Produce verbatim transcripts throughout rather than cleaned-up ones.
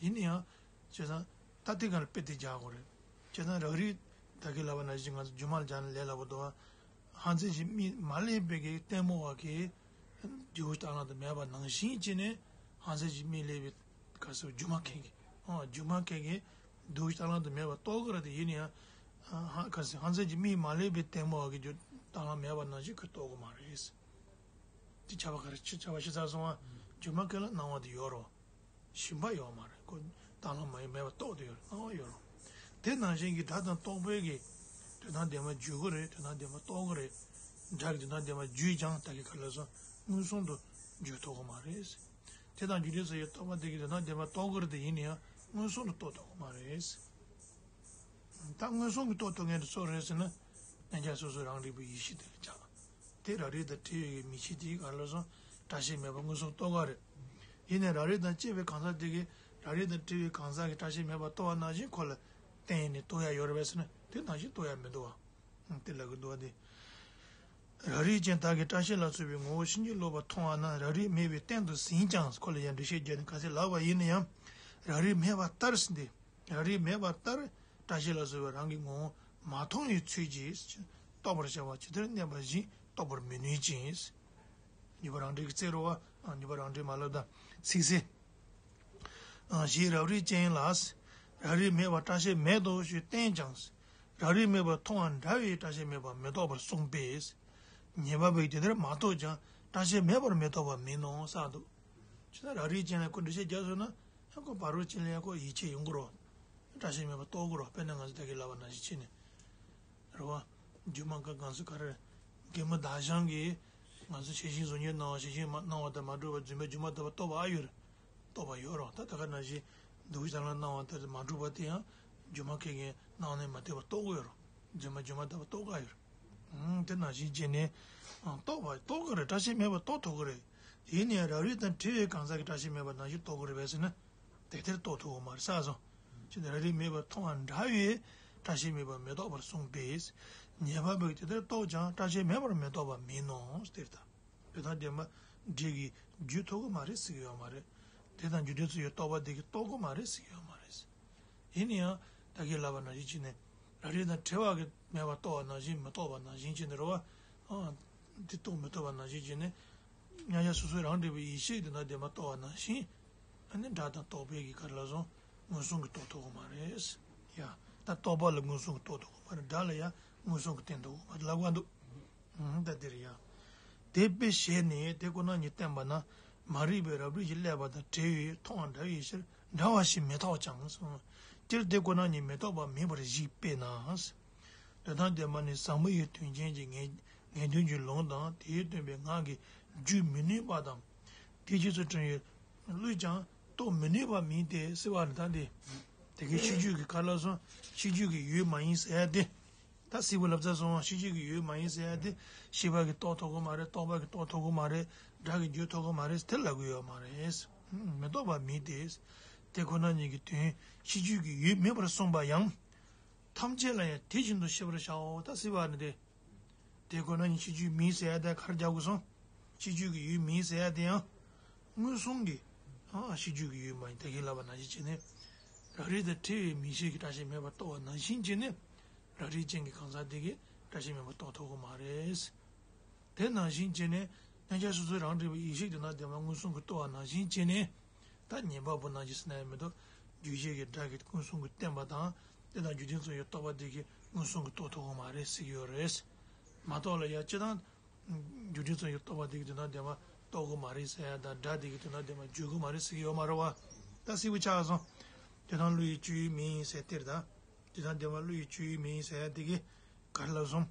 ཡིན་ན་ཡང་། བྱས་ཙང་། ད་དེ་ག་ལ་དཔེ་དེ་རྒྱག་དགོས་རེད། བྱས་ཙང་རང་རིག་ད་གིན་ལབ་པ་ནང་བཞིན་ང་ཚོ་རྒྱུད་མང་སྦྱར་ནས་ལས་སླ་པོ་འདུག་ཨ། ཧང་ཚད་ཀྱི་མིག་མ་ལེགས་པའི་གི་ལྟད་མོ་བ་གིས། རྡོ་རྗེ་རྟ་གླང་དུ་མེད་པ་ནང་བཞིན་བྱས་ནས་ཧང་ཚད་ཀྱི་མིག་ལེགས་པའི་ག་ཟེར་སྒྱུ་མ་མཁན་གྱིས། ཨ། སྒྱུ་མ་མཁན་གྱིས་རྡོ་རྗེ་རྟ་གླང་དུ་མེད་པ་རྟོགས་ཀྱི་རེད་དེ། ཡིན་ན་ཡང་། ཨ། ཧ། ག་ཟེར། ཧང་ཚད་ཀྱི་མིག་མ་ལེགས་པའི་ལྟད་མོ་བ་གིས་རྡོ་རྗེ་རྟ་གླང་མེད་པ་ནང་བཞིན་ཁོས་རྟོགས་ཀྱི་མ་རེད། དེ་ཁྱབ་པ་ག་རེ་ཆེ། ཁྱབ་པ་ཤེས་ཚར་སོང་ཨ། སྒྱུ་མ་མཁན་ལ་སྣང་བ་དེ་ཡོད་རེད། ཞུམ་པ་ཡོད་མ་རེད། ཁོ་རྟ་གླང་མ་ཡིན་མེད་པ་རྟོགས་བསྡད་ཡོད་རེད། སྣང་བ་ཡོད་རེད། དེ་ནང་བཞིན་གྱི་སྒྲ་དང་རྟོག་པའི་གི་དོན་དམ་བདེན་པ་བརྗོད་ཀྱི་རེད། དོན་དམ་བདེན་པ་རྟོགས་ཀྱི་རེད། སྒྲ་གི་དོན་དམ་བདེན་པ་བརྗོད་ཀྱང་ད་གིན་ག་ལ་སོང་མངོན་སུམ་དུ་བརྗོད་ཐུབ་ཀྱི་མ་རེད། དེ་དང་རྒྱུ་འབྲས་སུ་ཡོད་རྟོག་པ་དེ་གི་དོན་དམ་བདེན་པ་རྟོགས་ཀྱི་རེད་དེ། ཡིན་ན་ཡང་མངོན་སུམ་དུ་རྟོགས་ཐུབ་ཀྱི་མ་རེད། ད་མངོན་སུམ་གྱིས་རྟོགས་ཐུབ་མཁན་དེ་སུ་རེད་ཟེར་ན། མཉན་བྱ་སོ་སོའི་རང་རིག་པའི་ཡེ་ཤེས་དེ་ལ་བྱ། དེ་རང་རིག་དང་བྲལ་བའི་མིག་ཤེས་དེ་ག་ལ་སོང་སྐྲ་ཤད་མེད་པར་མངོན་སུམ་རྟོགས་པ་རེད། ཡིན་ནའི་རང་རིག་དང་བཅས་པའི་གང་ཟག་དེ་གིས་རང་རིག་དང་བྲལ་བའི་གང་ཟག་གིས་སྐྲ་ཤད་མེད་པར་རྟོགས་པ་ནང་བཞིན་ཁོ་ལ་བརྟེན་ནས་རྟོགས་ཡ་ཡོད་རེད་པས་ཟེར་ན། དེ་ནང་བཞིན་རྟོགས་ཡ་མི་འདུག་བ། དེ་ལབ་ཀྱི་འདུག་བ། དེ། རང་རིག་ཅན་དག་གིས་སྐྲ་ཤད་ལ་སོགས་པའི་ངོ་བོ་ཕྱིན་ཅི་ལོག་པར་མཐོང་བ་རྣམས་རང་རིག་མེད་པའི་རྟེན་དུ་ཟིན་ཀྱང་། ཁོ་ལ་ཡང་འགྲེལ་བཤད་བརྒྱབ་ནས་ག་ཚད་ལབ་པ་ཡིན་ན་ཡང་། རང་རིག་མེད་པ་ལྟར་ཟེར་ཏེ། རང་རིག་མེད་པ་ལྟར་སྐྲ་ཤད་ལ་སོགས་པའི་རང་གི་ངོ་བོ་མ་མཐོང་བའི་ཚུལ་གྱིས་རྟོགས་པར་བྱ་བ་ཇི་ལྟར་གནས་པ་བཞིན་རྟོགས་པར་མི་ནུས་ཅིང་། ཉེས་པ་རང་འགྲེལ་གྱི་རྩིས་རེད་བ། ཨ། ཉེས་པ་རང་འགྲེལ་མ་ལབ་དང་ཚིག་གསལ། ཨ། ཞེས་རང་རིག་ཅན་ལ། རང་རིག་མེད་པར་སྐྲ་ཤད་མེད་དོ་ཞེས་བསྟན་ཀྱང་། རང་རིག་མེད་པར་མཐོང་བ་འདྲ་བས་སྐྲ་ཤད་མེད་པར་མི་རྟོགས་པར་གསུངས་པས། ཉན་པ་པོས་དེ་ལྟར་མ་རྟོགས་ཀྱང་སྐྲ་ཤད་མེད་པར་མི་རྟོགས་པ་མིན་ནོ་ཟེར་འདུག་བྱས་ཙང་རང་རིག་ཅན་ལ་ཁོ་འགྲེལ་བཤད་རྒྱག་སོང་ན་ཡང་ཁོ་བར་རོ་ཅན་ལ་ཡང་ཁོ་ཡིད་ཆེས་ཡོང་གི་རེད། སྐྲ་ཤད་མེད་པར་རྟོགས་ཀྱི་རེད། དཔེར་ན་ང་ཚོ་ད་གིན་ལབ་པ་ནང་བཞིན་བྱས་ནས། རེད་བ། སྒྱུ་མ་ག་གང་ཟེར་ག་རེ། རྒན་མོ་བདག་ཞང་གིས་ང་ཚོ་ཤེས་བཞིན་གཟུགས་བརྙན་སྣང་བ་ཤེས་བཞིན་མ་སྣང་བ་དང་མ་གྲུབ་པ་རྫུན་པའི་སྒྱུ་མ་ལྟ་བུ་རྟོགས་པ་ཨ་ཡོད་རེད། རྟོགས་པ་ཡོད་རེད། ད་ད་ག་ནང་བཞིན་རྡོ་རྗེ་རྟ་གླང་སྣང་བ་ལྟར་མ་གྲུབ་པ་དེ་ཡང་སྒྱུ་མ་མཁན་གྱིས་སྣང་ནས་མ་བལྟས་པ་རྟོགས་ཀྱི་ཡོད་རེད། རྫུན་མ་སྒྱུ་མ་ལྟ་བུ་རྟོགས་ཀྱི་ཡོད་རེད། ཨང་། དེ་ནང་བཞིན་བྱས་ནས། ཨང་། རྟོགས་པ་རྟོགས་ཀྱི་རེད། སྐྲ་ཤད་མེད་པར་རྟོགས་ཐུབ་ཀྱི་རེད། ཡིན་ནའང་རང་རིག་དང་བྲལ་བའི་གང་ཟག་གིས་སྐྲ་ཤད་མེད་པ་ནང་བཞིན་རྟོགས་ཀྱི་རེད་པས་ཟེར་ན། དེ་ལྟར་རྟོགས་ཐུབ་ཀྱི་མ་རེད་ཟེར་སོང་། ཅི་སྟེ་རང་རིག་མེད་པར་མཐོང་བ་འདྲ་བས་སྐྲ་ཤད་མེད་པར་མི་རྟོགས་པར་གསུངས་པས། ཉན་པ་པོས་དེ་ལྟར་རྟོགས་ཀྱང་སྐྲ་ཤད་མེད་པར་མི་རྟོགས་པ་མིན་ནོ་ཟེར་ད། དོན་དམ་བདེན་པ་འགྲེལ་གྱིས་བརྗོད་ཐུབ་ཀྱི་མ་རེད་ཟེར་གྱི་ཡོད་མ་རེད། དེ་དང་རྒྱུ་འབྲས་སུ་ཡོད་རྟོག་པ་དེ་གིས་རྟོགས་ཀྱི་མ་རེད་ཟེར་གྱི་ཡོད་མ་རེད། ཡིན་ན་ཡང་ད་གིན་ལབ་པ་ནང་བཞིན་བྱས་ནས་རང་རིག་དང་བྲལ་བ་གིས་མེད་པར་རྟོགས་པ་ནང་བཞིན་མི་རྟོགས་པ་ནང་བཞིན་བྱས་ནས་རེད་བ། ཨ། དེ་རྟོགས་མི་ཐུབ་པ་ནང་བཞིན་བྱས་ནས། མཉན་བྱ་སོ་སོའི་རང་རིག་པའི་ཡེ་ཤེས་དེ་དང་ལྡན་པ་རྟོགས་པ་ནང་བཞིན། ཨ་ནི་སྒྲ་དང་རྟོག་པའི་གི་ག་རེ་ལབ་སོང་། མངོན་སུམ་གྱིས་རྟོགས་ཐུབ་ཀྱི་མ་རེད། ཡ། ད་རྟོག་པ་ལ་མངོན་སུམ་གྱིས་རྟོགས་ཐུབ་ཀྱི་མ་རེད། སྒྲ་ལ་ཡང་མངོན་སུམ་གྱིས་བསྟན་ཐུབ་ཀྱི་མ་རེད་ལབ་ག་འདུག་ཨང་། ད་འདིར་ཡང་། དེ་དཔེ་བཞེད་ནས་དེ་ཁོ་ན་ཉིད་བསྟན་པ་ན། མ་རིག་པའི་རབ་རིབ་ཀྱིས་བསླད་པ་དང་བྲལ་བའི་མཐོང་བ་འདྲ་བའི་ཕྱིར་འདྲ་བ་ཞིག་མི་རྟོགས་ཀྱང་གསུངས། སྤྱིར་དེ་ཁོ་ན་ཉིད་མི་རྟོགས་པ་མིན་པར་གཞིགས་པས་ན། དོན་དམ་བདེན་པ་ནི་ཟབ་མོ་ཡི་དོན་ཅན་གྱི་ངེས་ངེས་དོན་གྱི་ལུང་དང་དེའི་སྟོན་པའི་སྔགས་ཀྱི་རྒྱུད་མི་ནུས་པ་དང་། དེའི་རྗེས་སུ་འབྲང་བའི་བློས་ཀྱང་རྟོགས་མི་ནུས་པ་མིན་ཏེ་ཟེར་བ་ནི་ད་འདི། དེ་གའི་ཤེས་རྒྱུད་ཀྱི་ག་རེ་ལབ་སོང་། ཤེས་རྒྱུད་ཀྱི་ཡུལ་མ་ཡིན་ཟེར་ཡ་དེ། ད་གཟིགས་པ་ལབ་ཚར་སོང་། ཤེས་རྒྱུད་ཀྱི་ཡུལ་མ་ཡིན་ཟེར་ཡ་དེ། ཤེས་པ་གིས་རྟོགས་ཐུབ་ཀྱི་མ་རེད། རྟོག་པ་གིས་རྟོགས་ཐུབ་ཀྱི་མ་རེད། སྒྲ་གིས་བརྗོད་ཐུབ་ཀྱི་མ་རེད། དེ་ལབ་ཀྱི་ཡོད་མ་རེད། མི་རྟོགས་པ་མིན་ཏེ། དེ་ཁོ་ན་ཉིད་ཀྱི་དོན་ཤེས་རྒྱུད་ཀྱི་ཡུལ་མིན་པར་གསུངས་པ་ཡང་། ཐམས་ཅད་ལ་ཡང་དེ་བཞིན་དུ་ཤེས་པར་བྱའོ། ད་གཟིགས་པ་ནི་དེ། དེ་ཁོ་ན་ཉིད་ཤེས་རྒྱུད་མིན་ཟེར་ཡ་དེ་ག་རེ་རྒྱག་དགོས་སོང་། ཤེས་རྒྱུད་ཀྱི་ཡུལ་མིན་ཟེར་ཡ་དེ་ཡང་། མངོན་སུམ་གྱིས། ཨ། ཤེས་རྒྱུད་ཀྱི་ཡུལ་མ་ཡིན། ད་གིན་ལབ་པ་ནང་བཞིན་བྱས་ནས། རང་རིག་དང་བྲལ་བའི་མིག་ཤེས་ཀྱིས་སྐྲ་ཤད་མེད་པར་རྟོགས་པ་ནང་བཞིན་བྱས་ནས། རང་རིག་ཅན་གྱི་གང་ཟག་དེ་གིས་སྐྲ་ཤད་མེད་པར་རྟོགས་ཐུབ་ཀྱི་མ་རེད། དེ་ནང་བཞིན་བྱས་ནས་མཉན་བྱ་སོ་སོའི་རང་རིག་པའི་ཡེ་ཤེས་དེ་དང་ལྡན་པ་མངོན་སུམ་གྱིས་རྟོགས་པ་ནང་བཞིན་བྱས་ནས། ད་ཉན་པ་པོ་ནང་བཞིན་ཟེར་ན་ཡང་མི་འདུག་རྒྱུད་བཞི་གི་སྒྲ་གིས་མངོན་སུམ་གྱིས་བསྟན་པ་དང་། དེ་དང་རྒྱུ་མཚན་ཙམ་ཡང་རྟོག་པ་དེ་གིས་མངོན་སུམ་གྱིས་རྟོགས་ཐུབ་ཀྱི་མ་རེད་ཟེར་གྱི་ཡོད་རེད། མ་གཏོགས་ལ་ཡ་སྤྱིར་བཏང་། རྒྱུ་མཚན་ཙམ་ཡང་རྟོག་པ་དེ་གིས་དོན་དམ་བདེན་པ་རྟོགས་ཀྱི་མ་རེད་ཟེར་ཡ་དང་། སྒྲ་དེ་གིས་དོན་དམ་བདེན་པ་བརྗོད་ཀྱི་མ་རེད་ཟེར་གྱི་ཡོད་མ་རེད་བ། ད་གཟིགས་པ་ཆགས་སོང་། དེ་དང་བློ་ཡི་སྤྱོད་ཡུལ་མིན་ཟེར་དེར་ད། དེ་དང་བདེན་པ་བློ་ཡི་སྤྱོད་ཡུལ་མིན་ཟེར་ཡ་དེ་གིས་ག་རེ་ལབ་སོང་།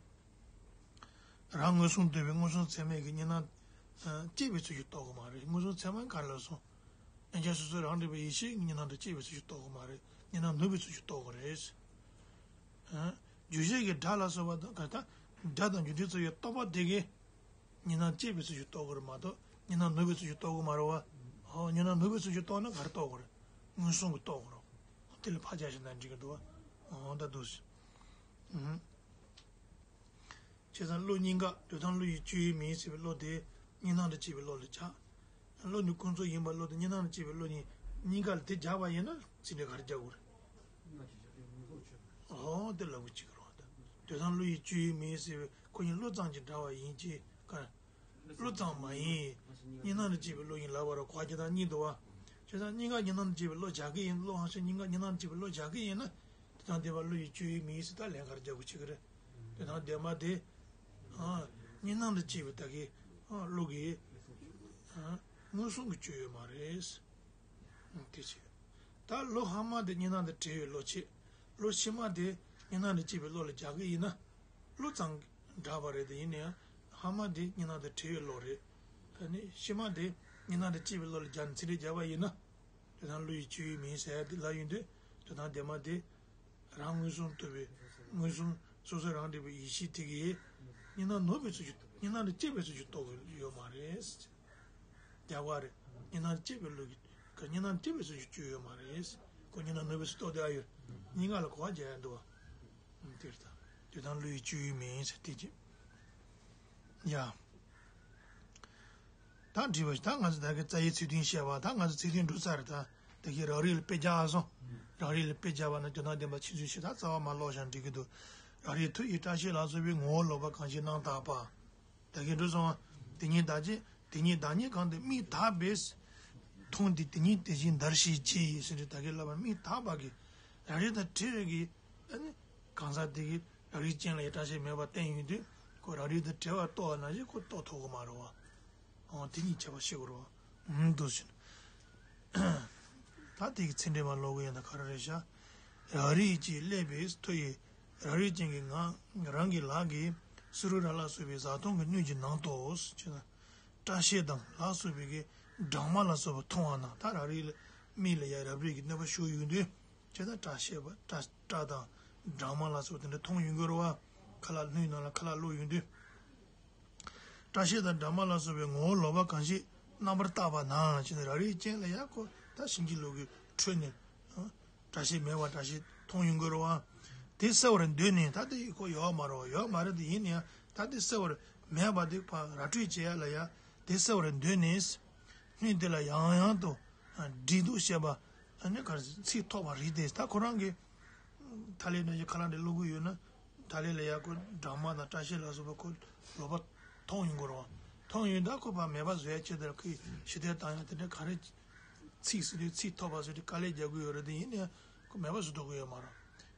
རང་མངོན་སུམ་དུ་ཡོད་པའི་མངོན་སུམ་ཚད་མས་ཀྱི་གཉིས་སྣང་། ཨ། བཅད་པའི་ཚུལ་གྱིས་རྟོགས་ཀྱི་མ་རེད། མངོན་སུམ་ཚད་མ་ག་རེ་ལབ་སོང་། མཉན་བྱ་སོ་སོའི་རང་རིག་པའི་ཡེ་ཤེས་ཀྱི་གཉིས་སྣང་དུ་བཅད་པའི་ཚུལ་གྱིས་རྟོགས་ཀྱི་མ་རེད། གཉིས་སྣང་ནུབ་པའི་ཚུལ་གྱིས་རྟོགས་ཀྱི་རེད། ཨ། རྒྱུད་བཞི་གི་སྒྲ་ལ་སོགས་པ་དང་ག་ད། སྒྲ་དང་རྒྱུ་འབྲས་སུ་ཡོད་རྟོག་པ་དེ་གིས། གཉིས་སྣང་བཅད་པའི་ཚུལ་གྱིས་རྟོགས་ཀྱི་རེད་མ་གཏོགས་གཉིས་སྣང་ནུབ་པའི་ཚུལ་གྱིས་རྟོགས་ཀྱི་མ་རེད་བ། ཨོ། གཉིས་སྣང་ནུབ་པའི་ཚུལ་གྱིས་རྟོགས་ན་ག་རེ་རྟོགས་ཀྱི་རེད། མངོན་སུམ་གྱིས་རྟོགས་ཀྱི་རེད། དེ་ལ་ཕར་རྒྱག་བཞག་ན་འགྲིག་གི་འདུག་བ། ཨོ། ད་འདུག་སེ། ཨུམ། བྱས་ཙང་བློ་གཉིས་ཀ་དོན་དམ་བློ་ཡི་སྤྱོད་ཡུལ་མིན་ཟེར་བའི་བློ་དེ་གཉིས་སྣང་དང་བཅས་པའི་བློ་ལ་བྱ། བློ་ནི་ཀུན་རྫོབ་ཡིན་པ་བློ་དང་གཉིས་སྣང་དང་བཅས་པའི་བློ་གཉིས་ གཉིས་ཀ་ལ་དེ་སྦྱར་བ་ཡིན་ན་ཚིག་འགྲེལ་ག་རེ་རྒྱག་དགོས་རེད། ཨོ་དེ་ལབ་གི་ཅིག་རོགས་ད། དོན་དམ་བློ་ཡི་སྤྱོད་ཡུལ་མིན་ཟེར་བའི་ཁོ་གཉིས་བློ་ཙམ་གྱིས་འདྲ་བ་ཡིན་གྱི་ཀ་བློ་ཙམ་མ་ཡིན། གཉིས་སྣང་དང་བཅས་པའི་བློ་ཡིན་ལབ་པ་ར་གོ་བ་ཁྱེད་དང་གཉིས་འདུག་བ། བྱས་ཙང་གཉིས་ཀ་གཉིས་སྣང་དང་བཅས་པའི་བློ་སྦྱར་གི་ཡིན། བློ་ཧང་ཤེས་གཉིས་ཀ་གཉིས་སྣང་དང་བཅས་པའི་བློ་སྦྱར་གི་ཡིན་ན། དེ་དང་དེ་བ་བློ་ཡི་སྤྱོད་ཡུལ་མིན་ཟེར་ད་ལན་ག་རེ་རྒྱག་དགོས་ཅིག་གི་རེད། དེ་དང་དེ་མ་དེ། གཉིས་སྣང་དང་བཅས་པའི་ད་གི་བློ་གི་མངོན་སུམ་གྱི་སྤྱོད་ཡུལ་མ་རེད། དེ་བྱས། ད་བློ་སྔ་མ་དེ་གཉིས་སྣང་དང་བྲལ་བའི་བློ་བྱེད། བློ་ཕྱི་མ་དེ་གཉིས་སྣང་དང་བཅས་པའི་བློ་ལ་སྦྱར་གི་ཡིན་ན། བློ་ཙམ་འདྲ་བ་རེད་དེ་ཡིན་ན་ཡང་སྔ་མ་དེ་གཉིས་སྣང་དང་བྲལ་བའི་བློ་རེད། ཨ་ནི་ཕྱི་མ་དེ་གཉིས་སྣང་དང་བཅས་པའི་བློ་ལ་སྦྱར་ནས་ཚིག་འགྲེལ་བརྒྱབ་པ་ཡིན་ན། དེ་དང་བློ་ཡི་སྤྱོད་ཡུལ་མིན་ཟེར་ཡ་དེ་ལ་ཡིན་དུས་དེ་དང་དེ་མ་དེ། རང་མངོན་སུམ་རྟོགས་པའི་མངོན་སུམ་སོ་སོ་རང་འབྲེལ་བའི་ཡེ་ཤེས་དེ་གིས་གཉིས་སྣང་ནོར་བའི་ཚུལ་གྱིས་གཉིས་སྣང་དང་བཅས་པའི་ཚུལ་གྱིས་རྟོགས་ཀྱི་ཡོད་མ་རེད། རྒྱག་པ་རེད། གཉིས་སྣང་བཅས་པའི་བློ་གིས་ག་གཉིས་སྣང་བཅས་པའི་ཚུལ་གྱིས་སྤྱོད་ཡོད་མ་རེད། ཁོ་གཉིས་སྣང་ནོར་བའི་ཚུལ་རྟོགས་བསྡད་ཡོད། གཉིས་ཀ་ལ་གོ་བ་རྒྱག་ཡ་འདུག་བ། དེ་ལྟ། དེ་དང་བློ་ཡི་སྤྱོད་ཡུལ་མིན་ཟེར་དེ་ཅི། ཡ། ད་དྲིས་པ་ཞིག་ད་ང་ཚོ་ད་གི་རྩ་བའི་ཚིག་དོན་བཤད་པ་ད་ང་ཚོ་ཚིག་དོན་འགྲོ་ཚར་རེད་ད། དེ་གི་རང་རིག་ལ་དཔེ་རྒྱག་ཨ་སོང་། རང་རིག་ལ་དཔེ་རྒྱག་པ་ན་དོན་དམ་བདེན་པ་ཕྱིན་ཚུལ་ཞིག་ད་རྩ་བ་མ་ཀློག་ཤག་འགྲིག་གི་འདུག་རང་རིག་ཐུགས་ཡི་བཀྲ་ཤིས་ལ་སོགས་པའི་ངོ་བོ་ལོག་པ་གང་ཞིག་རྣམ་དག་པ། ད་གིན་འགྲོ་སོང་བ། དེ་ཉིད་བདག་ཅེས་དེ་ཉིད་བདག་ཉིད་གང་དེ་མིག་དག་པས། མཐོང་སྟེ་དེ་ཉིད་དེ་བཞིན་འདར་ཤེས་ཀྱིས་ཟེར་ཏེ་ད་གིན་ལབ་པ་མིག་དག་པ་གིས་རང་རིག་དང་བྲལ་བའི་གི་ཨ་ནི་གང་ཟག་དེ་གིས་རང་རིག་ཅན་ལ་ཡང་བཀྲ་ཤིས་མེད་པར་བསྟན་ཡོང་དུས་ཁོ་རང་རིག་དང་བྲལ་བར་རྟོགས་པ་ནང་བཞིན་ཁོ་རྟོགས་ཐུབ་ཀྱི་མ་རེད་བ། འོ་དེ་ཉིད་ཁྱད་པར་ཤེས་དགོས་རེད་བ། འདུག་ཟེར། ད་དེ་གི་ཚིག་འགྲེལ་མ་ཀློག་གི་ཡིན་ན་ག་རེ་རེད་ཤག་རང་རིག་ཅེས་སླད་པའི་མཐུ་ཡིས་རང་རིག་ཅན་གྱི་ངག་རང་གི་ལག་གིས་སུ་རུ་ར་ལ་སོགས་པའི་བཟའ་བཏུང་གི་སྣོད་ཀྱི་ནང་དུ་ཅེ་ན། སྐྲ་ཤད་དང་ལ་སོགས་པའི་གི་སྦྲང་མ་ལ་སོགས་པ་མཐོང་བ་ན་ད་རང་རིག་ལ་མིག་ལ་ཡ་རབ་རིབ་ཀྱི་གནོད་པ་ཤོར་ཡོང་དུས་ཅེ་ན་སྐྲ་ཤད་པ་སྐྲ་སྐྲ་དང་སྦྲང་མ་ལ་སོགས་དེ་འདྲ་མཐོང་ཡོང་གི་རེད་བ། ཁ་ལག་སྣོད་ནང་ལ་ཁ་ལག་བླུགས་ཡོང་དུས། སྐྲ་ཤད་དང་སྦྲང་མ་ལ་སོགས་པའི་ངོ་བོ་ལོག་པ་གང་ཞིག་རྣམ་པར་བརྟགས་པ་ན་ཅེ་ན་རང་རིག་ཅན་ལ་ཡ་ཁོ་ད་བྱིན་གྱིས་རློབ་ཀྱི་ཁྲོད་ནས་བཀྲ་ཤིས་མེད་པ་བཀྲ་ཤིས་མཐོང་ཡོང་གི་རེད་བ། དེ་སེལ་བར་འདོད་ནས་ད་དེ་ཁོ་ཡོད་མ་རེད་བ། ཡོད་མ་རེད་དེ་ཡིན་ན་ཡང་ད་དེ་སེལ་བར་མེད་པ་དེ་ཕར་ར་སྤྲོད་བྱེད་ཡ་ལ་ཡ་དེ་སེལ་བར་འདོད་ནས་སྣོད་དེ་ལ་ཡང་ཡང་དུ་བྲིས་འདུག་བཤད་པ་ཨ་ནི་ག་རེ་ཚིག་ཐོགས་པ་རེད་དེ་ད་ཁོ་རང་གི་ཐ་ལེ་ནང་བཞིན་ཁ་ལག་འདི་བླུག་གི་ཡོད་ན། ད་ལེ་ལ་ཡ་ཁོ་སྦྲང་མ་དང་སྐྲ་ཤད་ལ་སོགས་པ་ཁོ་ལོག་པ་མཐོང་ཡོང་གི་རེད་བ། མཐོང་ཡོང་ད་ཁོ་ཕར་མེད་པ་བཟོ་ཡ་ཆེད་དུ་ཁོས་ཞི་བདེ་བཏང་ཡ་དེ་འདྲ་ག་རེ་ཚིག་ཟེར་དུས་ཚིག་ཐོགས་པ་ཟེར་དུས་དཀའ་ལས་རྒྱག་གི་ཡོད་རེད་དེ་ཡིན་ནའི་ཁོ་མེད་པ་བཟོ་ཐུབ་ཀྱི་ཡོད་མ་རེད།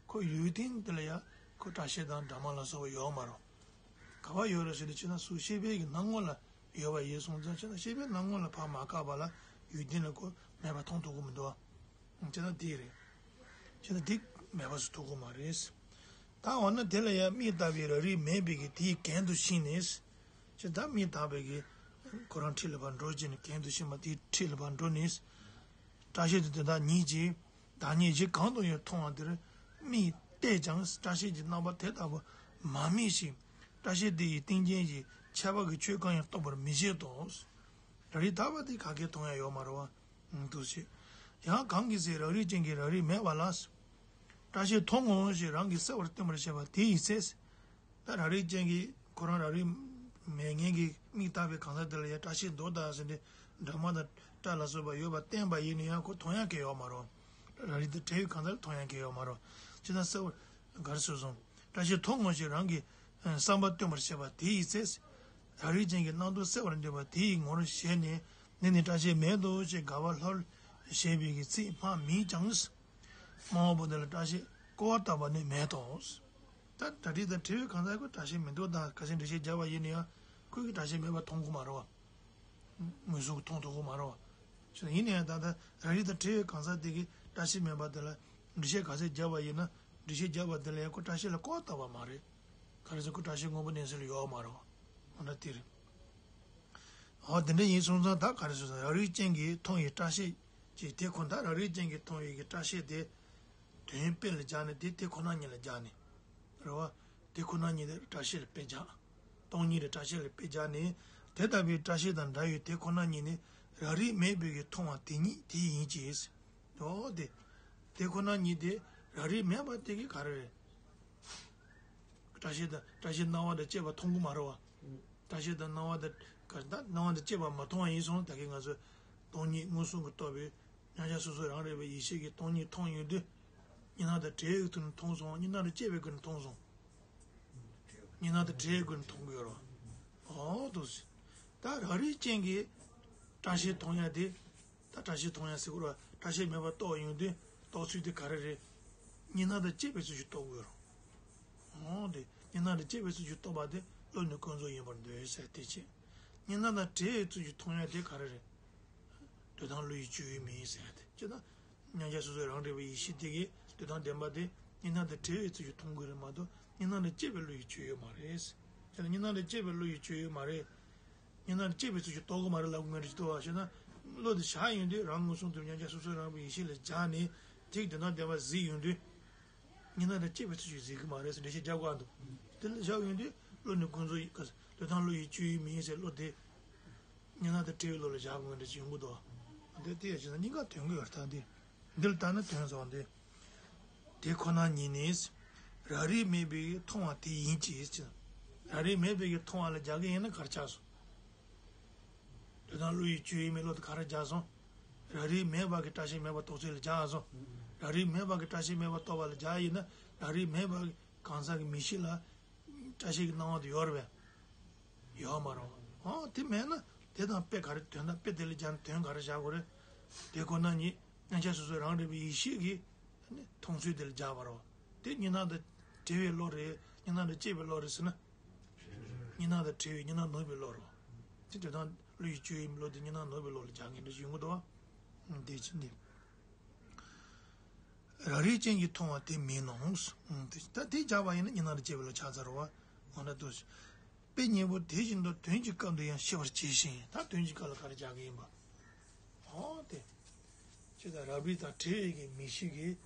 ཁོ་ཡོད་དུས་དེ་ལ་ཡ་ཁོ་སྐྲ་ཤད་དང་སྦྲང་མ་ལ་སོགས་པ་ཡོད་མ་རེད། ག་པར་ཡོད་རེད་ཟེར་དུས་ཕྱིན་ན་སུ་ཤེས་པའི་གི་སྣང་ངོ་ལ་ཡོད་པ་ཡིན་སོང་ཙང་ཕྱིན་ན་ཤེས་པའི་སྣང་ངོ་ལ་ཕར་མ་བཀག་པ་ལ་ཡོད་དུས་ལ་ཁོ་མེད་པ་མཐོང་ཐུབ་ཀྱི་མི་འདུག་བ། ཅེ་ན་དེ་རེད། ཅེ་ན་དེ་མེད་པ་བཟོ་ཐུབ་ཀྱི་མ་རེད། ད་འོ་ན་དེ་ལ་ཡང་མིག་ལྟ་བུའི་རང་རིག་མེད་པའི་གི་དེའི་གན་དུ་ཕྱིན་ནས། ཅེ་ད་མིག་ལྟ་བུའི་གི་ཁོ་རང་འཁྲིས་ལ་ཕར་འགྲོ་ཅེ་ན་གན་དུ་ཕྱིན་པ་དེའི་འཁྲིས་ལ་ཕར་འགྲོ་ནས། སྐྲ་ཤད་དེ་དེ་དག་ཉིད་ཀྱིས་བདག་ཉིད་གཞི་གང་དུ་ཡང་མཐོང་བ་དེར་མིག་གཏད་ཀྱང་སྐྲ་ཤད་ཀྱི་རྣམ་པ་དེ་ལྟ་བུ་མ་རྨིས་ཤིང་སྐྲ་ཤད་དེ་ཡི་སྟེང་རྐྱེན་གྱིས་ཁྱད་པར་གྱི་ཆོས་གང་ཡང་རྟོགས་པར་མི་བྱེད་དོ། རང་རིག་ལྟ་བ་དེ་ག་གེ་མཐོང་ཡ་ཡོད་མ་རེད་བ། འདུ་བྱེད། ཡང་གང་གི་ཚེ་རང་རིག་ཅན་གྱི་རང་རིག་མེད་པ་ལ། སྐྲ་ཤད་མཐོང་ངོ་ཞེས་རང་གིས་གསལ་བར་སྟོན་པར་བྱེད་པ་དེ་ཡི་ཚེ། ད་རང་རིག་ཅན་གྱི་ཁོ་རང་རང་རིག་མེད་མཁན་གྱི་མིག་ལྟ་བུའི་གང་ཟག་དེ་ལ་ཡང་སྐྲ་ཤད་འདུག་ད་ཟེར་ཏེ་སྦྲང་མ་དང་སྐྲ་ལ་སོགས་པ་ཡོད་པ་བསྟན་པ་ཡིན་ན་ཡང་ཁོ་མཐོང་ཡ་གང་ཡང་ཡོད་མ་རེད། རང་རིག་དང་བྲལ་བའི་གང་ཟག་ལ་མཐོང་ཡ་གང་ཡང་ཡོད་མ་རེད། ཅི་ལྟར་གསལ་བར་ག་རེ་གསུངས་སོང་། སྐྲ་ཤད་མཐོང་ངོ་ཞེས་རང་གི་བསམ་པ་སྟོན་པར་བྱེད་པ་དེ་ཡི་ཚེ། རང་རིག་ཅན་གྱི་སྣང་སྟོང་གསལ་བར་འདོད་པ་དེ་ཡི་ངོར་ཞེན་ནས་འདི་ནི་སྐྲ་ཤད་མེད་དོ་ཞེས་དགའ་བ་ལྷོར་བཞེས་པའི་གི་ཚིག་སྨྲ་མིན་ཀྱང་། སྨྲ་བ་པོ་དེ་ལ་སྐྲ་ཤད་བཀོ་བ་ལྟ་བུ་ནི་མེད་དོ། ད་རང་རིག་དང་བྲལ་བའི་གང་ཟག་ཁོས་སྐྲ་ཤད་མི་འདུག་ད་ག་ཚོད་འགྲེལ་བཤད་བརྒྱབ་པ་ཡིན་ན་ཡང་ཁོས་ཀྱི་སྐྲ་ཤད་མེད་པ་མཐོང་གི་མ་རེད་བ། མངོན་སུམ་གྱིས་མཐོང་ཐུབ་ཀྱི་མ་རེད་བ། ཡིན་ན་ཡང་ད་ལྟ་རང་རིག་དང་བྲལ་བའི་གང་ཟག་དེ་གིས་སྐྲ་ཤད་མེད་པ་དེ་ལ་འགྲེལ་བཤད་ག་ཚོད་བརྒྱབ་པ་ཡིན་ན་འགྲེལ་བཤད་བརྒྱབ་པ་དེ་ལ་ཡང་ཁོ་སྐྲ་ཤད་ལ་བཀོ་བ་ལྟ་བུ་མ་རེད། ག་རེ་ཟེར་ཁོ་སྐྲ་ཤད་དངོས་པོ་གནས་ཚུལ་ལ་ཡོད་མ་རེད་བ། འོ་ན་དེ་རེད། འོ་དེ་འདྲ་ཡིན་སོང་ཙང་ད་ག་རེ་ཟེར་སོང་རང་རིག་ཅན་གྱི་མཐོང་བའི་སྐྲ་ཤད་ཅེས་དེ་ཁོ་ད་རང་རིག་ཅན་གྱི་མཐོང་བའི་གི་སྐྲ་ཤད་དེ། དོན་དཔེ་ལ་སྦྱར་ནས་དེ་དེ་ཁོ་ན་ཉིད་ལ་སྦྱར་ནས། རེད་བ། དེ་ཁོ་ན་ཉིད་དེ་སྐྲ་ཤད་ལ་དཔེ་སྦྱར། སྟོང་ཉིད་ལ་སྐྲ་ཤད་ལ་དཔེ་སྦྱར་ནས་དེ་ལྟ་བུའི་སྐྲ་ཤད་དང་འདྲ་བའི་དེ་ཁོ་ན་ཉིད་ནི་རང་རིག་མེད་པའི་གི་མཐོང་བ་དེ་ཉིད་དེ་ཡིན་གྱི། འོ་དེ། དེ་ཁོ་ན་ཉིད་དེ་རང་རིག་མེད་པ་དེ་གི་ག་རེ་རེད། སྐྲ་ཤད་དང་སྐྲ་ཤད་སྣང་བ་དང་བཅས་པ་མཐོང་གི་མ་རེད་བ། སྐྲ་ཤད་དང་སྣང་བ་དང་ག་ད་སྣང་བ་དང་བཅས་པ་མ་མཐོང་བ་ཡིན་སོང་ད་གིན་ང་ཚོས་སྟོང་ཉིད་མངོན་སུམ་གྱིས་རྟོགས་པའི་ མཉམ་གཞག་སོ་སོ་རང་རིག་པའི་ཡེ་ཤེས་ཀྱིས་སྟོང་ཉིད་མཐོང་ཡོང་དུས། གཉིས་སྣང་དང་བྲལ་བའི་ཐོག་ནས་མཐོང་སོང་། གཉིས་སྣང་དང་བཅས་པའི་སྒོ་ནས་མཐོང་སོང་། གཉིས་སྣང་དང་བྲལ་བའི་སྒོ་ནས་མཐོང་གི་ཡོད་རེད། ཨོ་དོ། ད་རང་རིག་ཅན་གྱིས་བཀྲ་ཤིས་མཐོང་ཡ་དེ། ད་བཀྲ་ཤིས་མཐོང་ཡ་ཟེར་དགོས་རེད། བཀྲ་ཤིས་མེད་པ་རྟོགས་ཡོང་དུས་རྟོགས་ཚུལ་དེ་ག་རེ་རེད། གཉིས་སྣང་དང་བཅས་པའི་ཚུལ་གྱིས་རྟོགས་དགོས་རེད། ཨོ་དེ་གཉིས་སྣང་དང་བཅས་པའི་ཚུལ་གྱིས་རྟོགས་པ་དེ་བློ་ནི་ཀུན་རྫོབ་ཡིན་པར་འདོད་ཟེར་དེ་བྱས། གཉིས་སྣང་དང་བྲལ་བའི་ཚུལ་གྱིས་མཐོང་ཡ་དེ་ག་རེ་རེད། འདོད་དང་བློ་ཡི་སྤྱོད་ཡུལ་མིན་ཟེར་ཏེ། ཅི་ལྟར། མཉམ་གཞག་སོ་སོའི་རང་རིག་པའི་ཡེ་ཤེས་དེ་གིས་འདོད་དང་ལྡན་པ་དེ་གཉིས་སྣང་དང་བྲལ་བའི་ཚུལ་གྱིས་མཐོང་དགོས་རེད་མ་གཏོགས་གཉིས་སྣང་དང་བཅས་པའི་བློ་ཡི་སྤྱོད་ཡུལ་མ་རེད། ཅི་ལྟར་གཉིས་སྣང་དང་བཅས་པའི་བློ་ཡི་སྤྱོད་ཡུལ་མ་རེད། གཉིས་སྣང་དང་བཅས་པའི་ཚུལ་གྱིས་རྟོགས་ཀྱི་མ་རེད་ལབ་དགོས་ངེས་རེད། ཅི་ལྟར་བ་ཞེ་ན། བློ་དེ་བཞག་ཡོང་དུས་རང་མངོན་སུམ་དུ་མཉམ་གཞག་སོ་སོའི་རང་རིག་པའི་ཡེ་ཤེས་ལ་སྦྱར་ནས་དེ་གི་འདོད་དང་ལྡན་པ་གཟིགས་ཡོང་དུས། གཉིས་སྣང་དང་བཅས་པའི་ཚུལ་གྱིས་གཟིགས་ཀྱི་མ་རེད་ཟེར་འགྲེལ་བཤད་རྒྱག་དགོས་འདུག་དེ་ལ་བཞག་ཡོང་དུས་བློ་ནི་ཀུན་རྫོབ་ཡིན། འདོད་དང་བློ་ཡི་སྤྱོད་ཡུལ་མིན་ཟེར་བློ་དེ། གཉིས་སྣང་དང་བྲལ་བའི་བློ་ལ་བཞག་དགོས་འདྲ་ཅིག་ཡོང་གི་འདུག་དེ་དེ་ཡང་བྱས་ན་གཉིས་ཀ་དོན་གྱི་ཡོད་ད་འདི། འདི་ལ་ལྟ་ན་དོན་བཟང་སྟེ། དེ་ཁོ་ན་ཉིད་ནི། རང་རིག་མེད་པའི་མཐོང་བ་དེ་ཡིན་གྱི་ཟེར། རང་རིག་མེད་པའི་མཐོང་བ་ལ་རྒྱག་གི་ཡིན་ན་ག་རེ་ཆགས་སོང་། འདོད་དང་བློ་ཡི་སྤྱོད་ཡུལ་མིན་བློ་དེ་ག་རེ་རྒྱག་སོང་། རང་རིག་མེད་པ་གི་བཀྲ་ཤིས་མེད་པ་རྟོགས་ཚུལ་ལ་རྒྱག་སོང་། རང་རིག་མེད་པ་གི་བཀྲ་ཤིས་མེད་པ་རྟོགས་པ་ལ་རྒྱག་ཡིན་ན་རང་རིག་མེད་པ་གི་གང་ཟག་གི་མིག་ཤེས་ལ། བཀྲ་ཤིས་ཀྱི་སྣང་བ་དེ་ཡོད་རེད་པས། ཡོད་མ་རེད། ཨང་དེ་མེད་ན་དེ་དང་དཔེ་ག་རེ་དོན་དང་དཔེ་དེ་ལ་སྦྱར་ན་དོན་ག་རེ་བཞག་དགོས་རེད། དེ་ཁོ་ན་ཉིད་མཉམ་གཞག་སོ་སོའི་རང་རིག་པའི་ཡེ་ཤེས་ཀྱིས་མཐོང་ཚུལ་དེ་ལ་སྦྱར་བ་རེད། དེ་གཉིས་སྣང་དང་བྲལ་བའི་བློ་རེད། གཉིས་སྣང་དང་བཅས་པའི་བློ་རེད་ཟེར་ན། གཉིས་སྣང་དང་བྲལ་བའི་གཉིས་སྣང་ནུབ་པའི་བློ་རེད། དེ་འདོད་དང་བློ་ཡི་སྤྱོད་ཡུལ་མིན་བློ་དེ་གཉིས་སྣང་ནུབ་པའི་བློ་ལ་སྦྱར་མཁན་འདྲ་ཞིག་ཡོང་གི་འདུག་བ། དེ་ཕྱིར་འདི། རང་རིག་ཅན་གྱིས་མཐོང་བ་དེ་མིན་ནོ། ད་དེ་སྦྱར་བ་ཡིན་ན་གཉིས་སྣང་དང་བཅས་པའི་བློ་ཆགས་ཚར་བ། འོ་ན་དུ། དཔེ་གཉིས་པོ་དེ་བཞིན་དུ་དོན་གྱི་སྐབས་འདི་ཡང་ཤེས་པར་གྱིས་ཤིག་ད་དོན་གྱི་སྐབས་ལ་ག་རེ་སྦྱར་གྱི་ཡིན་པ། འོ་དེ། ཅི་ལྟར་རང་རིག་དང་བྲལ་བའི་གི་མིག་ཤེས་ཀྱིས།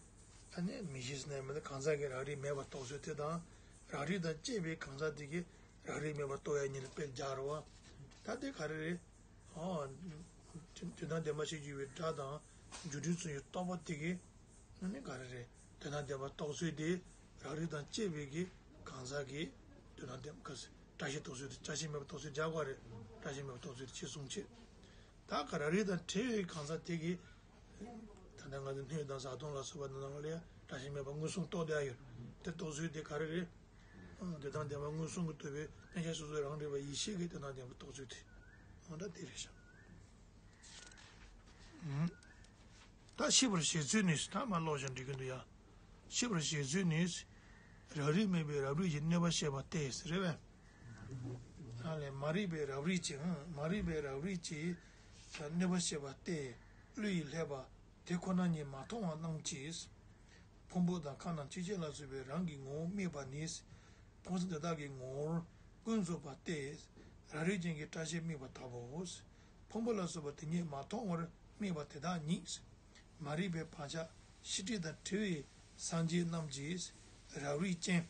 ཨ་ནི་མིག་ཤེས་ཟེར་ན་མི་འདུག་གང་ཟག་གི་རང་རིག་མེད་པར་རྟོགས་ཚུལ་དེ་དང་། རང་རིག་དང་བཅས་པའི་གང་ཟག་དེ་གིས་རང་རིག་མེད་པར་རྟོགས་ཡ་གཉིས་ལ་དཔེ་སྦྱར་བ། ད་དེ་ག་རེ་རེད། ཨོ། དོན་དམ་བདེན་པ་ཞེས་བརྗོད་པའི་སྒྲ་དང་། རྒྱུ་འབྲས་སོགས་ཀྱི་རྟོག་པ་དེ་གིས། ཨ་ནི་ག་རེ་རེད། དོན་དམ་བདེན་པ་རྟོགས་ཚུལ་དེ། རང་རིག་དང་བཅས་པའི་གི་གང་ཟག་གི། དོན་དམ་བདེན་པ་ག་ཟེར། བཀྲ་ཤིས་རྟོགས་ཚུལ་དེ་བཀྲ་ཤིས་མེད་པར་རྟོགས་ཚུལ་སྦྱར་དགོས་རེད། བཀྲ་ཤིས་མེད་པར་རྟོགས་ཚུལ་དེ་ཕྱིར་གསུངས་ཕྱིར། ད་ག་རང་རིག་དང་བྲལ་བའི་གང་ཟག་དེ་གིས། ད་ལྟ་ང་ཚོ་སྣོད་དང་བཟའ་བཏུང་ལ་སོགས་པ་ནང་ལ་ཡང་བཀྲ་ཤིས་མེད་པ་མངོན་སུམ་རྟོགས་བསྡད་ཡོད། དེ་རྟོགས་ཚུལ་དེ་ག་རེ་རེད། དོན་དམ་བདེན་པ་མངོན་སུམ་གྱིས་རྟོགས་པའི་མཉམ་གཞག་སོ་སོའི་རང་རིག་པ་ཡེ་ཤེས་ཀྱིས་དོན་དམ་བདེན་པ་རྟོགས་ཚུལ་དེ། འོ་ད་དེ་རེད་ཤག་ད་ཤེས་པར་བྱེད་ཚུལ་ནི་ད་མ་ཀློག་ཀྱང་འགྲིག་གི་འདུག་ཡ། ཤེས་པར་བྱེད་ཚུལ་ནི། རང་རིག་མེད་པའི་རབ་རིབ་ཀྱི་གནོད་པ་བྱེད་པ་སྟེ་རེད་པས། ཨ་ལས་མ་རིག་པའི་རབ་རིབ་ཀྱི་ཨང་མ་རིག་པའི་རབ་རིབ་ཀྱི་གནོད་པ་བྱེད་པ་སྟེ། གླུ་ཡིས་བསླད་པ་དེ་ཁོ་ན་ཉིད་མ་མཐོང་བ་རྣམས་ཀྱིས། ཕུང་པོ་དང་ཁམས་དང་ཆོས་ཅན་ལ་སོགས་པའི་རང་གི་ངོ་བོ་དམིགས་པ་ནི། ཕུང་སོགས་དེ་དག་གི་ངོ་བོར་ཀུན་རྫོབ་པ་སྟེ། རང་རིག་ཅན་གྱིས་བཀྲ་ཤིས་དམིགས་པ་ལྟ་བུའོ། ཕུང་པོ་ལ་སོགས་པ་དེ་ཉིད་མ་མཐོང་བར་དམིགས་པ་དེ་དག་ཉིད། མ་རིག་པའི་བག་ཆགས་ཤེས་སྒྲིབ་དང་བྲལ་བའི་སངས་རྒྱས་རྣམས་ཀྱི་རབ་རིབ་ཅན་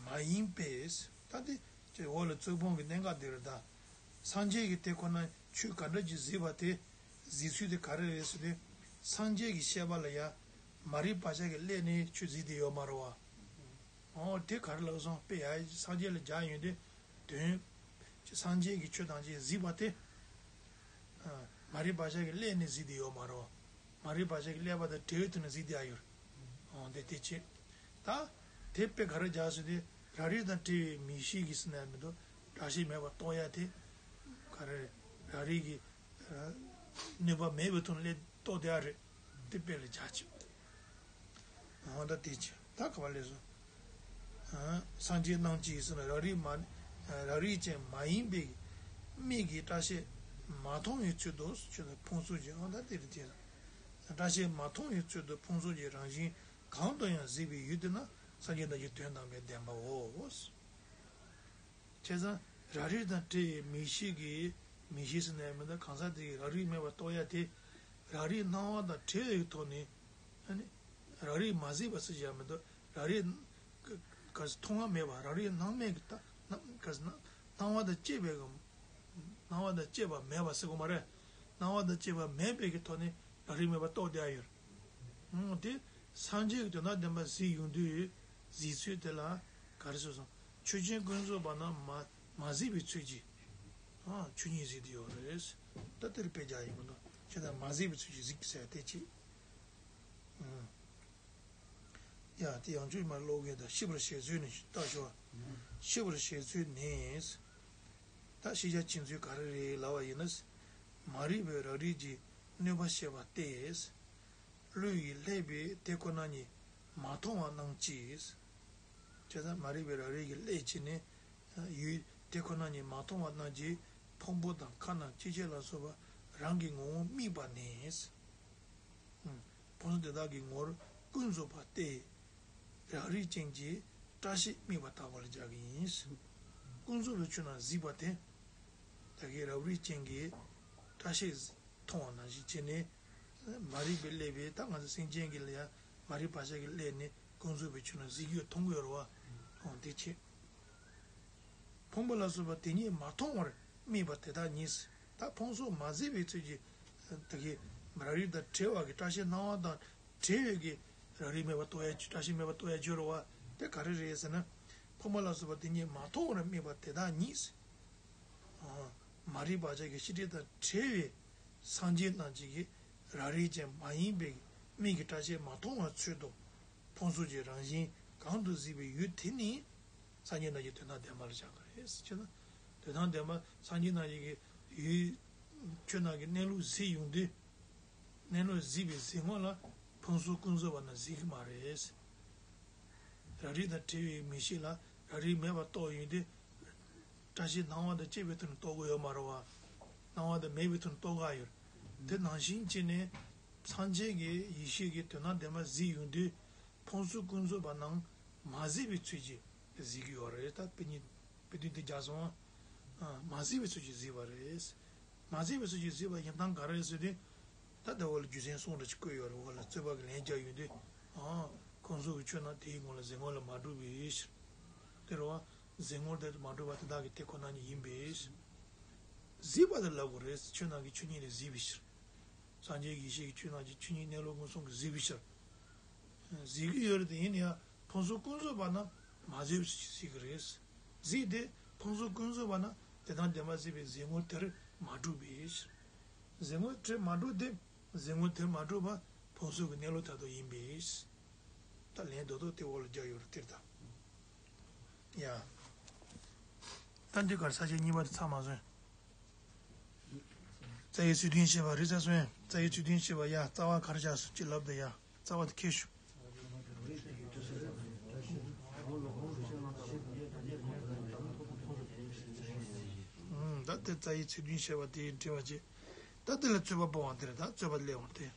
མ་ཡིན་པས། ད་དེ་ཅེས་འོག་ལ་རྩོད་སྤོང་གི་གནད་འགག་འདི་རེད་ད། སངས་རྒྱས་ཀྱིས་དེ་ཁོ་ན་ཆོས་ག་འདྲ་ཅིག་གཟིགས་པ་དེ་གཟིགས་ཚུལ་དེ་ག་རེ་རེད་ཟེར་ཏེ། སངས་རྒྱས་ཀྱི་བཤད་པ་ལ་ཡང་མ་རིག་བག་ཆགས་ཀྱིས་བསླད་ནས་ཆོས་གཟིགས་བསྡད་ཡོད་མ་རེད་བ། འོ་དེ་ག་རེ་ལབ་སོང་དཔེ་ཡ་སངས་རྒྱས་ལ་སྦྱར་ཡོང་དུས། དོན། སངས་རྒྱས་ཀྱིས་ཆོས་ཐམས་ཅད་གཟིགས་པ་དེ། མ་རིག་བག་ཆགས་ཀྱིས་བསླད་ནས་གཟིགས་ཏེ་ཡོད་མ་རེད། མ་རིག་བག་ཆགས་ཀྱིས་བསླད་པ་དང་བྲལ་བའི་ཐོག་ནས་གཟིགས་ཏེ་ཡ་ཡོད། འོ་དེ་དེ་ཆེ། ད། དེ་དཔེ་ག་རེ་རྒྱག་ཟེར་ཏེ། རང་རིག་དང་བྲལ་བའི་མིག་ཤེས་ཀྱིས་ཟེར་ན་མི་འདུག་བཀྲ་ཤིས་མེད་པར་རྟོགས་ཡ་དེ། ག་རེ། རང་རིག་གི། གནོད་པ་མེད་པའི་ཐོག་ནས་རྟོགས་བསྡད་ཡ་རེད། དེ་དཔེ་ལ་རྒྱག་ཆེ། འོ་ད་དེ་ཆེ། ད་ག་པར་སླེབས་སོང་། སངས་རྒྱས་རྣམས་ཀྱིས་ཟེར་ན་རང་རིག་མ། རང་རིག་ཅན་མ་ཡིན་པའི་མིག་གིས་བཀྲ་ཤིས་མ་མཐོང་བའི་ཚུལ་དུ་ཆོས་དང་ཕུང་སོགས་ཀྱི་འོ་ད་དེ་རེད་དེ། བཀྲ་ཤིས་མ་མཐོང་བའི་ཚུལ་དུ་ཕུང་སོགས་ཀྱི་རང་བཞིན་གང་དུ་ཡང་གཟིགས་པའི་ཡུལ་དེ་ན་སངས་རྒྱས་རྣམས་ཀྱི་དོན་དམ་པའི་བདེན་པའོ། བྱས་ཙང་རང་རིག་དང་བྲལ་བའི་མིག་ཤེས་ཀྱིས་མིག་ཤེས་ཟེར་ནའི་མི་འདུག་གང་ཟག་དེ་གིས་རང་རིག་མེད་པར་རྟོགས་ཡ་དེ། རང་རིག་སྣང་བ་དང་བྲལ་བའི་ཐོག་ནས། ཨ་ནི། རང་རིག་མ་གཟིགས་པ་ཟེར་ཡ་མི་འདུག་རང་རིག་ག་ག་མཐོང་བ་མེད་པ་རང་རིག་སྣང་མེད་ཀྱི་ལྟ་སྣང་ག་སྣང་སྣང་བ་དང་བཅས་པའི་གི། སྣང་བ་དང་བཅས་པ་མེད་པ་ཟེར་དགོས་མ་རེད། སྣང་བ་དང་བཅས་པ་མེད་པའི་གི་ཐོག་ནས་རང་རིག་མེད་པར་རྟོགས་བསྡད་ཡ་ཡོད། ཨང་དེ། སངས་རྒྱས་ཀྱི་དོན་དམ་བདེན་པ་གཟིགས་ཡོང་དུས། གཟིགས་ཚུལ་དེ་ལ་ག་རེ་ཟེར་སོང་། ཆོས་ཅན་ཀུན་རྫོབ་པ་རྣམས་མ་མ་གཟིགས་པའི་ཚུལ་གྱིས། ཨ་ཆོས་ཉིད་གཟིགས་ཏེ་ཡོད་རེད། ད་དེར་དཔེ་རྒྱག་ཡིན་མི་འདུག་ཅེས་དང་མ་གཟིགས་པའི་ཚུལ་གྱིས་གཟིགས་ཟེར་ཏེ་ཅི། ཡ་དེ་ཡང་བསྐྱར་མར་ཀློག་གི་ཡིན་ད། ཤེས་པར་བྱེད་ཚུལ་ནི་ལྟ་ཞོག་ཤེས་པར་བྱེད་ཚུལ་ནི། ད་ཤེས་བྱ་བྱེད་ཚུལ་ག་རེ་རེད་ལབ་པ་ཡིན་ན། མ་རིག་པས་རང་རིག་གི་གནོད་པ་བྱས་པ་སྟེ། བློ་ཡིས་བསླད་པས་དེ་ཁོ་ན་ཉིད་མ་མཐོང་བ་རྣམས་ཀྱིས། བྱས་ཙང་མ་རིག་པས་རང་རིག་གི་བསླད་བྱས་ནས། ཡུལ་དེ་ཁོ་ན་ཉིད་མ་མཐོང་བ་རྣམས་ཀྱིས་ཕུང་པོ་དང་ཁམས་དང་སྐྱེ་མཆེད་ལ་སོགས་པ་རང་གི་ངོ་བོ་དམིགས་པ་ནི། ཕུང་པོ་དེ་དག་གི་ངོར་ཀུན་རྫོབ་པ་སྟེ། རང་རིག་ཅན་གྱི་སྐྲ་ཤད་དམིགས་པ་ལྟ་བུར་སྦྱར་གྱི་ཡིན། ཀུན་རྫོབ་པའི་ཆོས་རྣམས་གཟིགས་པ་དེ། ད་གིན་རང་རིག་ཅན་གྱི་སྐྲ་ཤད་མཐོང་བ་ནང་བཞིན་བྱས་ནས། མ་རིག་པས་བསླད་པས་ད་ང་ཚོ་སེམས་ཅན་གྱི་ལ་ཡང་མ་རིག་པ་ཅན་གྱིས་བསླད་ནས་ཀུན་རྫོབ་པའི་ཆོས་རྣམས་གཟིགས་རྒྱུ་མཐོང་གི་ཡོད་རེད་བ། འོ་དེ་བྱས། ཕུང་པོ་ལ་སོགས་པ་དེ་ཉིད་མ་མཐོང་བར་དམིགས་པ་དེ་དག་ཉིད། ད་ཕུང་པོ་མ་གཟིགས་པའི་ཚུལ་གྱིས། ད་གིན་རང་རིག་དང་བྲལ་བ་གི་སྐྲ་ཤད་སྣང་བ་དང་བྲལ་བའི་གི་རང་རིག་མེད་པར་རྟོགས་ཡ། སྐྲ་ཤད་མེད་པར་རྟོགས་ཡ་ཅིག་ཡོད་རེད་བ། དེ་ག་རེ་རེད་ཟེར་ན། ཕུང་པོ་ལ་སོགས་པ་དེ་ཉིད་མ་མཐོང་བར་དམིགས་པ་དེ་དག་ཉིད། མ་རིག་པ་ཅན་གྱི་ཤེས་སྒྲིབ་དང་བྲལ་བའི་སངས་རྒྱས་རྣམས་ཀྱིས་རང་རིག་ཅན་མ་ཡིན་པའི་མིག་གི་སྐྲ་ཤད་མ་མཐོང་བའི་ཚུལ་དུ། ཕུང་པོ་གི་རང་བཞིན་གང་དུ་གཟིགས་པའི་ཡུལ་དེ་ནི་སངས་རྒྱས་རྣམས་ཀྱི་དོན་དམ་བདེན་པར་བཞག་པ་རེད་ཅེ་ན། དོན་དམ་བདེན་པ་སངས་རྒྱས་རྣམས་ཀྱི་ཡུལ། ཆོས་རྣམས་ཀྱི་གནས་ལུགས་གཟིགས་ཡོང་དུས། གནས་ལུགས་གཟིགས་པའི་གཟིགས་ངོ་ལ་ཕུང་པོ་ཀུན་རྫོབ་པ་རྣམས་གཟིགས་ཀྱི་མ་རེད། རང་རིག་དང་བྲལ་བའི་མིག་ཤེས་ལ་རང་རིག་མེད་པར་རྟོགས་ཡོང་དུས། སྐྲ་ཤད་སྣང་བ་དང་བཅས་པའི་ཐོག་ནས་རྟོགས་ཀྱི་ཡོད་མ་རེད་བ། སྣང་བ་དང་མེད་པའི་ཐོག་ནས་རྟོགས་ཀྱི་ཡོད། དེ་ནང་བཞིན་བྱས་ནས་སངས་རྒྱས་ཀྱི་ཡེ་ཤེས་ཀྱི་དོན་དམ་བདེན་པ་གཟིགས་ཡོང་དུས། ཕུང་པོ་ཀུན་རྫོབ་པ་རྣམས་མ་གཟིགས་པའི་ཚུལ་གྱིས་གཟིགས་ཀྱི་ཡོད་རེད། ད་དཔེ་རྙིང་དཔེ་དོན་དེ་རྒྱག་སོང་ཨ། མ་གཟིགས་པའི་ཚུལ་གྱིས་གཟིགས་པ་རེད། མ་གཟིགས་པའི་ཚུལ་གྱིས་གཟིགས་པ་ཡིན་སྟངས་ག་རེ་ཟེར་དུས། ད་ལྟ་འོག་ལ་རྒྱུ་མཚན་གསུམ་འདྲ་ཅིག་བཀོད་ཡོད་རེད། འོག་ལ་རྩོད་པ་གི་ལན་རྒྱག་ཡོང་དུས། ཨང་། ཁོང་ཚོ་གི་ཆོས་རྣམས་དེའི་ངོ་ལ་གཟིགས་ངོ་ལ་མ་གྲུབ་པའི་ཕྱིར། དེ་རེད་བ། གཟིགས་ངོ་དེ་མ་གྲུབ་པ་དེ་དག་གི་དེ་ཁོ་ན་ཉིད་ཡིན་པའི་ཕྱིར། གཟིགས་པ་དེ་ལབ་དགོས་རེད། ཆོས་རྣམས་ཀྱི་ཆོས་ཉིད་ལ་གཟིགས་པའི་ཕྱིར། སངས་རྒྱས་ཀྱི་ཡེ་ཤེས་ཀྱི་ཆོས་རྣམས་ཀྱི་ཆོས་ཉིད་གནས་ལུགས་མངོན་སུམ་གྱིས་གཟིགས་པའི་ཕྱིར། གཟིགས་ཀྱི་ཡོད་རེད་དེ་ཡིན་ཡང་ཕུང་པོ་ཀུན་རྫོབ་པ་རྣམས་མ་གཟིགས་པའི་ཕྱིར་གཟིགས་ཀྱི་རེད། གཟིགས་ཏེ་ཕུང་པོ་ཀུན་རྫོབ་པ་རྣམས་དེ་དང་ལྡན་པ་གཟིགས་པའི་གཟིགས་ངོ་དེར་མ་གྲུབ་པའི་ཕྱིར། གཟིགས་ངོ་དེར་མ་གྲུབ་སྟེ། གཟིགས་ངོ་དེར་མ་གྲུབ་པ་ཕུང་པོ་གི་གནས་ལུགས་ལྟར་དུ་ཡིན་པའི་ཕྱིར། ད་ལན་རྡོག་རྡོག་དེ་འོག་ལ་རྒྱག་ཡོད་རེད་དེར་ད། ཡ། ད་འདི་གར་ས་བཅད་གཉིས་པ་དེ་ཚར་མ་སོང་། རྩ་བའི་ཚིག་དོན་བཤད་པ་རེད་ཚར་སོང་། རྩ་བའི་ཚིག་དོན་བཤད་པ་ཡ། རྩ་བ་གར་བཞག་སོང་ཅི་ལབ་དེ་ཡ། རྩ་བ་དེ་ཁྱེར་ཤོག་ཨུམ། ད་དེ་རྩ་བའི་ཚིག་དོན་བཤད་པ་དེ་འདྲི་བ་བྱེད། ད་དེ་ལ་རྩོད་པ་པོ་བ་དེ་རེད། ད་རྩོད་པ་སླེབས་འོང་དེ།